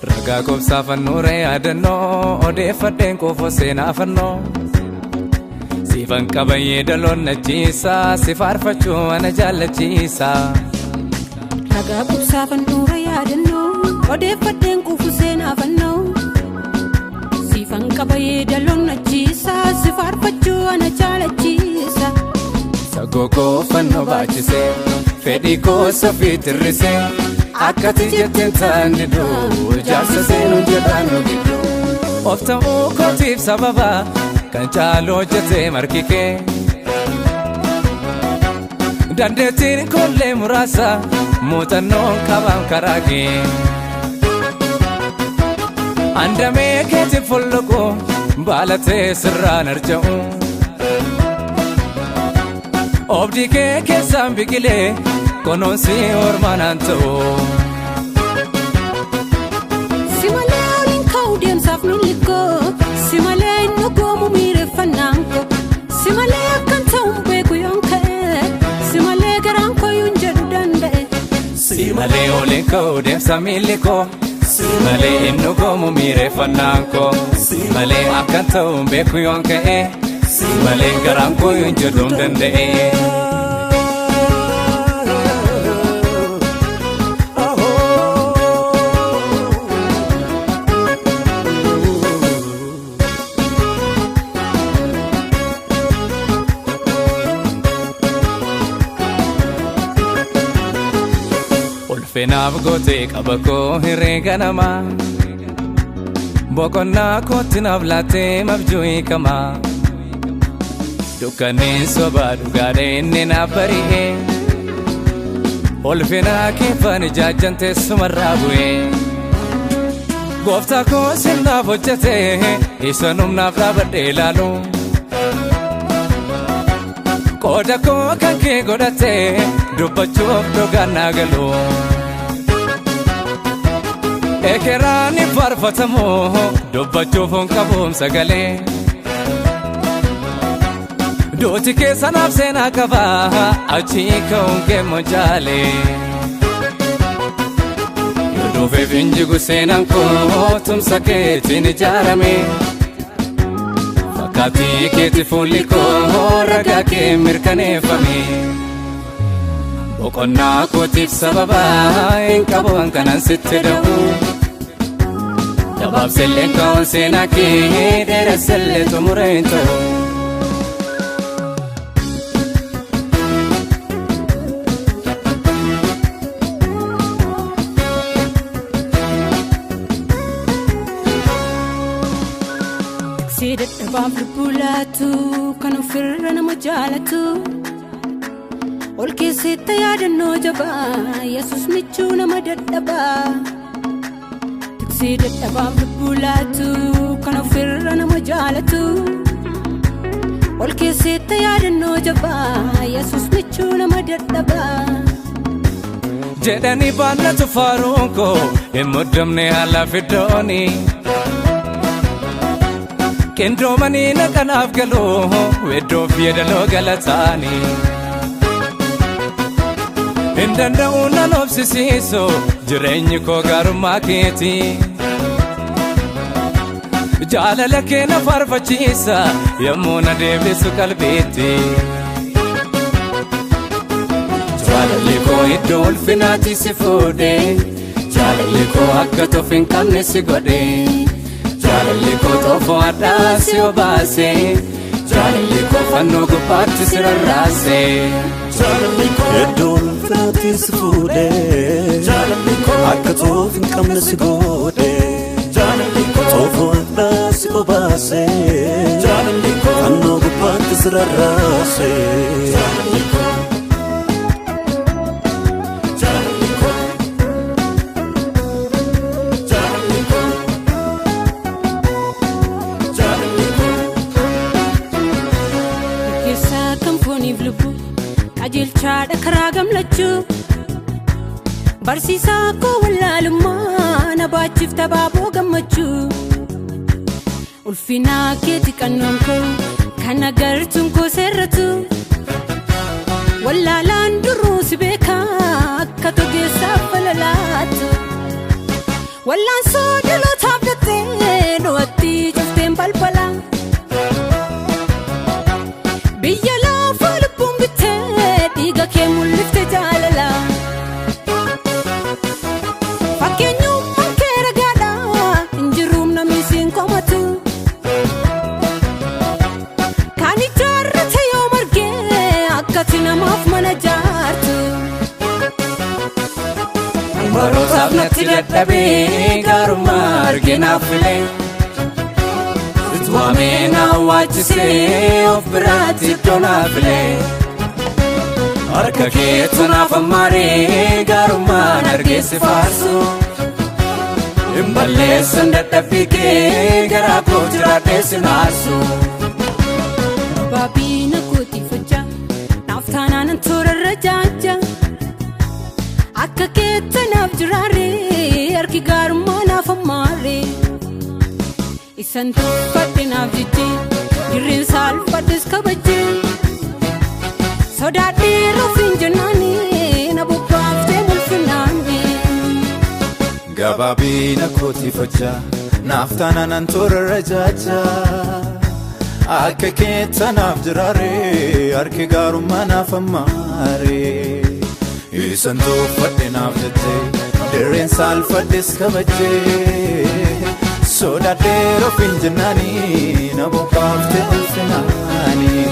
Ragaa qobsaa fannuure yaadannoo odeeffadheen qofa seenaa fannoo. Siifan qabayyee daloon nachiisa si faarfachuu ana jaallachiisa. Ragaa qubsaa fannuura yaadannoo odeeffadheen quufu seenaa fannoo. Siifan qabayyee daloon nachiisa si faarfachuu ana jaalachiisa. Sagoo fannoo baachisee fedhii koo sofii tirrisee akkati jetteen ta'an diduu jaarsa seenuu jedhaan nu gidduu. Of ta'uu kootiif sababa kan caalu hojjetee marki kee. Dandeettiin kollee muraasa muuxannoon qabaam karaa kee. Andamee keetiin folloqu baalatee sirraan arja'u. Obdii kee keessaan biqilee kunuunsi ormaan ta'u. Si malee oliin ka'u deemsaaf miilli koo si malee inni goomu miireffannaan koo si malee akkan ta'u hin beeku yoon ka'e si malee garaan koo yoon jedhu danda'e. Si malee oliin ka'u deemsa miilli koo. Si malee inni goomu miireffannaan koo. Si malee akkan ta'u hin beeku yoon ka'e. Si malee garaan koo yoon jedhu hin danda'e. Ulfinaaf gootee qaba koo hirree ganamaa. Boqonnaa kootti naaf laattee mabjuu hiikamaa. Dukkanneen sobaa dhugaadha inni naaf bari'ee. Ulfinaa keeffan ijaajjan teessumarraa bu'ee. Gooftaa koo sirnaaf hojjetee isa humnaaf dhaabadhee ilaalu. Qooda koo kan kee godhatee dubbachuuf dhugaan naa galu. Ekeraan hin faarfatamu dubbachuuf hin qabuum sagalee. Duuti keessa naaf seenaa qaba achii ka'uun kee mojaalee. Yoo dhufeef hin jigu seenaan koo tumsa keetiin ijaarame. Fakkaatii keeti fuulli koo ragaa kee mirkaneeffame. Boqonnaa kootiif sababa hin qabu kanan sitti da'u. Gabaabsillee ka'uun seenaa kee dheeressillee xumura hin ta'u. Si dadhabaaf lubbuu laatu kan ofirra nama jaalatu. Ol keessatti yaadannoo jabaa Yesuus michuu nama dadhabaa. Tiksee dadhabaaf lubbuu laatu kan ofirra nama jaalatu. Ol keessatti yaadannoo jabaa Yesuus michuu nama dadhabaa. Jedhanii baannatu faaruun koo hin muddamne haala fiddooni. Qindoomanii naqanaaf galuu weddoof yeedaloo galataanii. Hin danda'u nan obsisiisu jireenyi koo gaarummaa keeti. Jaalala kee na faarfachiisa yommuu na deebisu qalbiitti. Jaalalli koo iddoo ulfinaatti si fuudhe jaalalli koo akka toof hin qabne si godhe jaalalli koo xoofoo hadhaa si obaase jaalalli koo fannoo gubbaatti si rarraase. Jaalalli koo iddoo ulfinaatti si fuudhe jaalalli koo akka toof hin qabne si godhe. hadhaa si obaase. Jaalalli koo fannoo gubbaatti si rarraase. Jaalalli koo. Jaalalli koo. Jaalalli koo. Jaalalli koo. Keessaa kan fooniif lubbuu qajeelchaadha karaa gammachuu barsiisaa koo wallaalummaa na baachiif tabaaboo gammachuu ulfinaa keeti qannoon koo kan agartuun koo seerratu wallaalaan duruu si beekaa akka togeessaaf falalaatu wallaansoo dhalootaaf jettee dho'atti cufteen balbala. Biyya lafa lubbuun bittee dhiiga kee mul'ifte jaalala. Fakkeenyummaan kee ragaadha hin jiruum namni siin komatu. Kan ijaarrate yoo margee akkati namaaf mana jaartu. Barootaaf natti dadhabee gaarummaa arginaaf filee. Waamee na waachisee of biraatti iddoo naaf filee. Harka keetu naaf ammaaree gaarummaan argeessi faarsu. Hin balleessan dadhabbii kee garaa koo jiraadhee si naarsu. Baabina kootiifachaa naaf taanaan toorarra jaanja. Akka keetta naaf jiraaree harki gaarummaa naaf ammaaree. Isan tuffadhe naaf jechee dirreen saalfadhes kabajjee. Sodaadhee ofiin jennaanii na bobbaaftee mul'innaanii. Gabaabina kootiifachaa naaf taanaan toorarra jaajaa. Akka keetta naaf jiraaree harki gaarummaa naaf ammaaree. Isan tuffadhe naaf jettee dirreen saalfadhes kabajjee. Sodaadhee ofiin jennaanii na bobbaaftee ulfinaanii.